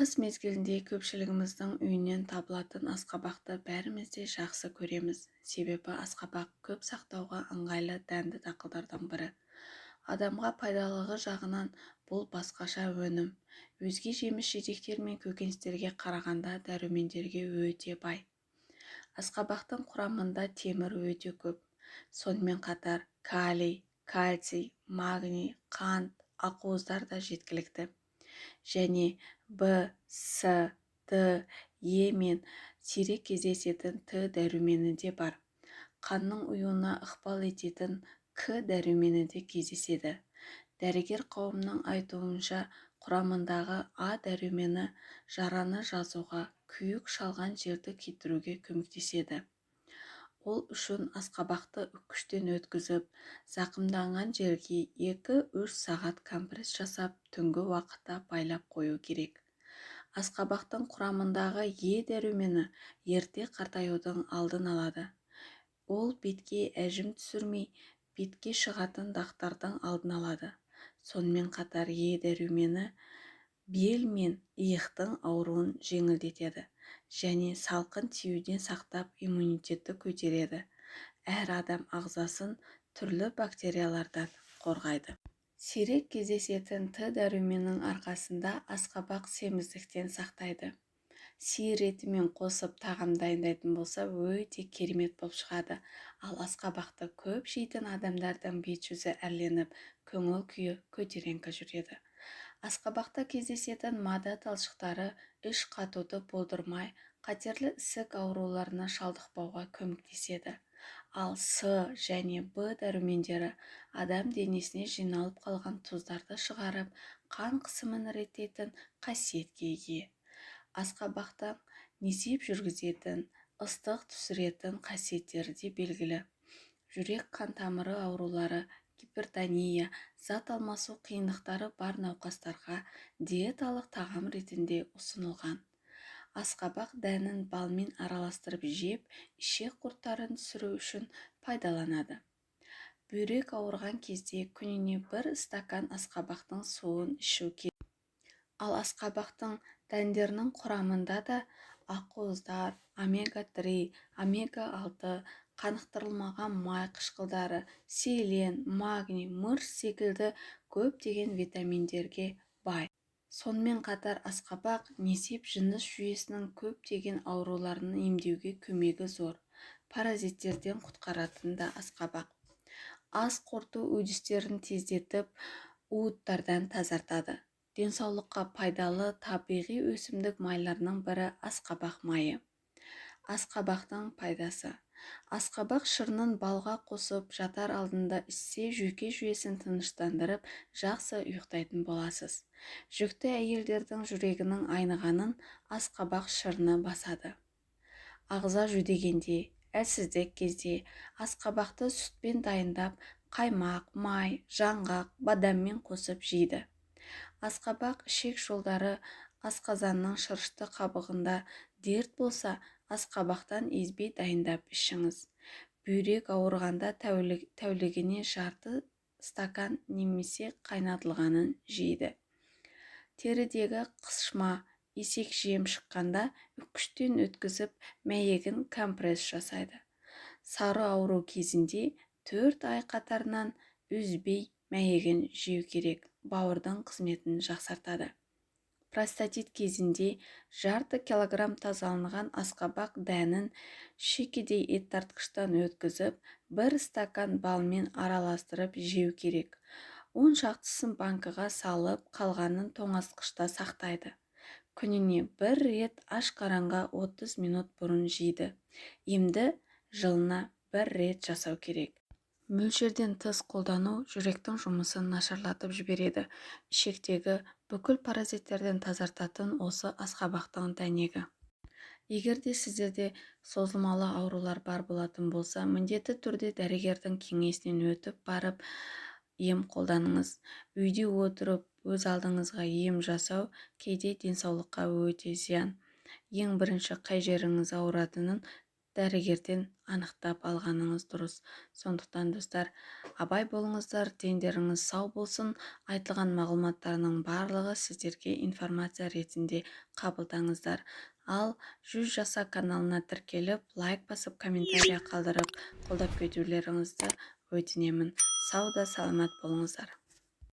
Қыс мезгілінде көпшілігіміздің үйінен табылатын асқабақты бәріміз де жақсы көреміз. Себебі асқабақ көп сақтауға ыңғайлы дәнді дақылдардың бірі. Адамға пайдалылығы жағынан бұл басқаша өнім. Өзге жеміс-жидектер мен көкөністерге қарағанда дәрумендерге өте бай. Асқабақтың құрамында темір өте көп. Сонымен қатар калий, кальций, магний, қант, ақуыздар да жеткілікті. Және В, С, Д, Е мен сирек кездесетін Т дәрумені де бар. Қанның ұюына ықпал ететін К дәрумені де кездеседі. Дәрігер қауымның айтуынша, құрамындағы А дәрумені жараны жазуға, күйік шалған жерді кетіруге көмектеседі. Ол үшін асқабақты үккіштен өткізіп, зақымданған жерге 2-3 сағат компресс жасап, түнгі уақытта байлап қою керек. Асқабақтың құрамындағы Е дәрумені ерте қартаюдың алдын алады. Ол бетке әжім түсірмей, бетке шығатын дақтардың алдын алады. Сонымен қатар Е дәрумені бел мен иықтың ауруын жеңілдетеді және салқын тиюден сақтап иммунитетті көтереді. Әр адам ағзасын түрлі бактериялардан қорғайды. Сирек кездесетін Т дәруменінің арқасында асқабақ семіздіктен сақтайды. Сиыр етімен қосып тағам дайындайтын болса, өте керемет болып шығады. Ал асқабақты көп жейтін адамдардың бет жүзі әрленіп, көңіл күйі көтеріңкі жүреді. Асқабақта кездесетін мада талшықтары іш қатуды болдырмай, қатерлі ісік ауруларына шалдықпауға көмектеседі. Ал С және Б дәрумендері адам денесіне жиналып қалған тұздарды шығарып, қан қысымын реттейтін қасиетке ие. Асқабақтың несеп жүргізетін, ыстық түсіретін қасиеттері де белгілі. Жүрек қан тамыры аурулары, гипертония, зат алмасу қиындықтары бар науқастарға диеталық тағам ретінде ұсынылған. Асқабақ дәнін балмен араластырып жеп, ішек құрттарын түсіру үшін пайдаланады. Бүйрек ауырған кезде күніне 1 стакан асқабақтың суын ішу керек. Ал асқабақтың дәндерінің құрамында да ақуыздар, омега-3, омега-6, қанықтырылмаған май қышқылдары, селен, магний, мырыш секілді көптеген витаминдерге бай. Сонымен қатар асқабақ несеп жыныс жүйесінің көптеген ауруларын емдеуге көмегі зор. Паразиттерден құтқаратын да асқабақ. Ас қорыту үдерістерін тездетіп, уыттардан тазартады. Денсаулыққа пайдалы табиғи өсімдік майларының бірі асқабақ майы. Асқабақтың пайдасы. Асқабақ шырынын балға қосып жатар алдында ішсе, жүйке жүйесін тыныштандырып, жақсы ұйықтайтын боласыз. Жүкті әйелдердің жүрегінің айнығанын асқабақ шырыны басады. Ағза жүдегенде, әлсіздік кезде асқабақты сүтпен дайындап, қаймақ, май, жаңғақ, бадаммен қосып жейді. Асқабақ ішек жолдары, асқазанның шырышты қабығында дерт болса, асқабақтан езбе дайындап ішіңіз. Бүйрек ауырғанда тәулігіне жарты стакан немесе қайнатылғанын жейді. Терідегі қышыма, есек жем шыққанда үккіштен өткізіп, мәйегін компресс жасайды. Сары ауру кезінде 4 ай қатарынан үзбей мәйегін жеу керек, бауырдың қызметін жақсартады. Простатит кезінде жарты килограмм тазаланған асқабақ дәнін шекедей ет тартқыштан өткізіп, 1 стакан балмен араластырып жеу керек. 10 шақтысын банкіға салып, қалғанын тоңазытқышта сақтайды. Күніне 1 рет аш қарынға 30 минут бұрын жейді. Емді жылына 1 рет жасау керек. Мөлшерден тыс қолдану жүректің жұмысын нашарлатып жібереді. Ішектегі бүкіл паразиттерден тазартатын осы асқабақтың дәнегі. Егер де сіздерде созылмалы аурулар бар болатын болса, міндетті түрде дәрігердің кеңесінен өтіп барып ем қолданыңыз. Үйде отырып өз алдыңызға ем жасау кейде денсаулыққа өте зиян. Ең бірінші қай жеріңіз ауыратынын Дәрігерден анықтап алғаныңыз дұрыс. Сондықтан, достар, абай болыңыздар, дендеріңіз сау болсын. Айтылған мағлұматтарының барлығы сіздерге информация ретінде қабылдаңыздар. Ал 100 жаса каналына тіркеліп, лайк басып, комментария қалдырып, қолдап кетулеріңізді өтінемін. Сау да саламат болыңыздар.